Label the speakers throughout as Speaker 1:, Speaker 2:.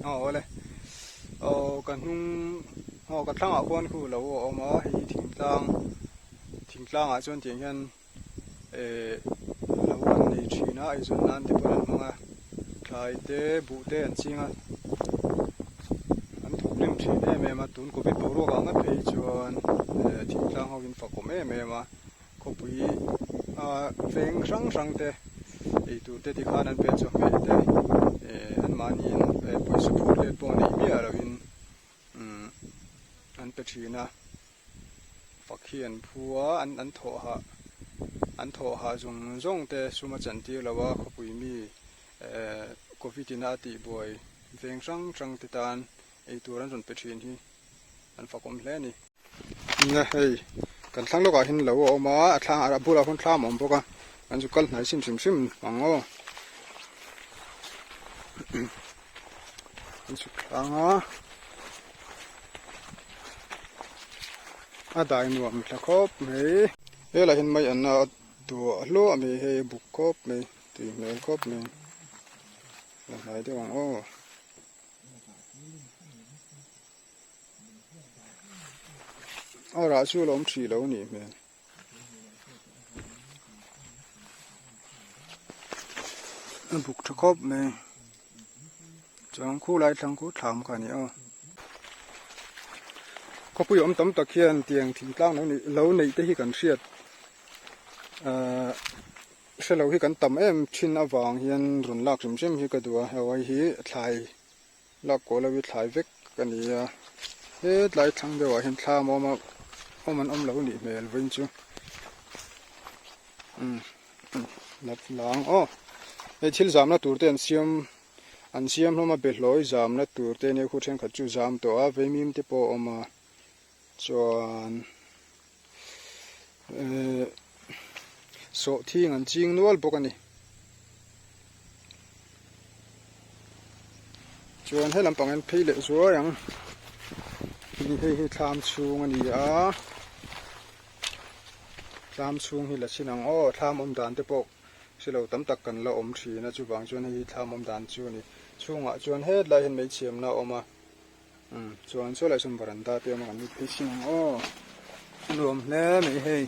Speaker 1: Aw awle aw ka hnung aw ka thlangah khuan khu lo a awm a hei hi thingtlang thingtlangah chuan tiang hian eh lo an nei thin a eizawn nan te pawh an hmang a thlai te buh te an ching a an thawk hlim thin em em a tun covid boruak ah ngat phei chuan eh thingtlang ho in fakawm em em a. Khawpui a veng hrang hrang te eitur te tikhan an pe chawhmeh te eh anmahniin pawisa phur let pawh neih miah loin umm an pe thin a, fak hi an phu a an an thawh hah an thawh hah zawng zawng te sum a chantir lo a khawpui mi eh covid in a tihbuai veng hrang hrang te tan eitur an rawn pe thin hi an fakawm hle a ni. Nia hei kan thlang lawkah hian lo a awm a a thlang a bulah khawn thlam a awm bawk a an chu kal hnai sin hrim hrim ang aw an chhuk thlang a a dai nuam thla khawp mai helaiah hian mai an a duah hluah mai hei a buk khawp mai tui hmel khawp mai la hnai deuh ang aw. A rah chu a lo awm hrih lo a nih hmel. A buk tha khawp mai. Chuan khulai thlang khu thlam kha a ni aw. Khawpui awm tam tak hian tiang thingtlang lo nih lo neih te hi kan hriat ahh hre lo hi kan tam em thin avang hian rawn lak hrim hrim hi ka duh a hei hi thlai Lak kaw lo hi thlai vek a ni a, hetlai thlang deuh ah hian thlam a awm a, awm an awm lo nih hmel vawiin chu umm nat lang aw hei thil zamna tur te an siam an siam hlawm a behlawi zamna tur te ania khu thenkhat chu zam tawh a vaimim te pawh a awm a chuan ehh sawhthing an ching nual bawk a ni. Chuan he lampang hian phei leh zuai ang ni hei hi thlam chhung a ni a thlam chhung hi la chhin ang aw thlam awm dan te pawh hrelo tam tak kan la awm thin a chuvang chuan hei hi thlam awm dan chu a ni chhungah chuan hetlai hian meichhiamna a awm a. Umm chuan saw lai sawn varanda te awm a kan lut phei sin ang aw a nuam hle mai hei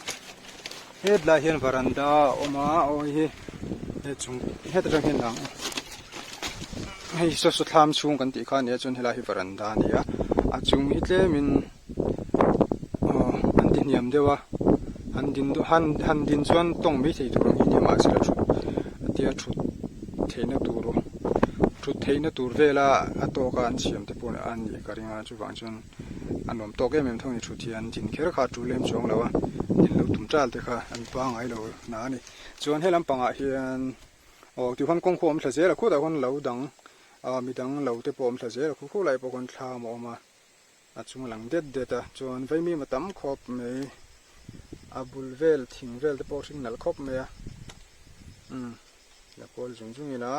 Speaker 1: hetlai hian varanda a awm a aw hei hi he chung heta tang hian lang hei saw saw thlam chhung kan tih kha a nia chuan helai hi varanda a ni a a chung hi tlemin aw an ti hniam deuh a han din han han din chuan tawng mai thei tur ang hi a ni a mahse la thut a tia thut theihna tur thut theihna tur vela a tawka an siam te pawh a nih ka ring a chuvang chuan a nuam tawk em em thung a ni thut hian din kher kha a tul lem chuang lo a din lo tum tal te kha an pangai lo na a ni chuan he lampangah hian aw tichuan kawng khu a awm thla zel a khutah khuan lo dang ah midang lo te pawh a awm thla zel a khu khulai pawh khuan thlam a awm a. A chung lang det det a chuan vaimim a tam khawp mai a bul vel thing vel te pawh hring nalh khawp mai a umm la kawl zung zung ila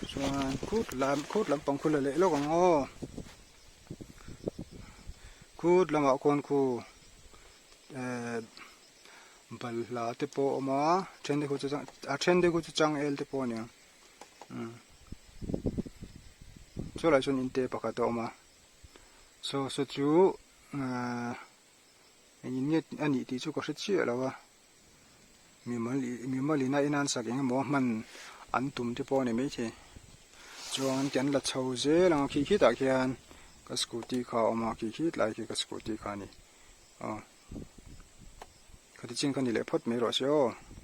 Speaker 1: chuan khut lam khut lampang khu la leh lawk ang aw khut lamah khuan khu ehh balhla te pawh a awm a then te khu chu a then te khu chu changel te pawh a ni ang umm chulaiah chuan inte pakhat a awm a. Saw saw chu ahh eng in nge a nih tih chu ka hre chiah lo a mimal mimal in a in sak eng emaw hman an tum te pawh a ni maithei chuan kan la chho zel ang a khi khitah khian ka scooty kha a awm a khi khit lai khi ka scooty kha a ni aw khati chin kha ni leh phawt mai rawh se aw.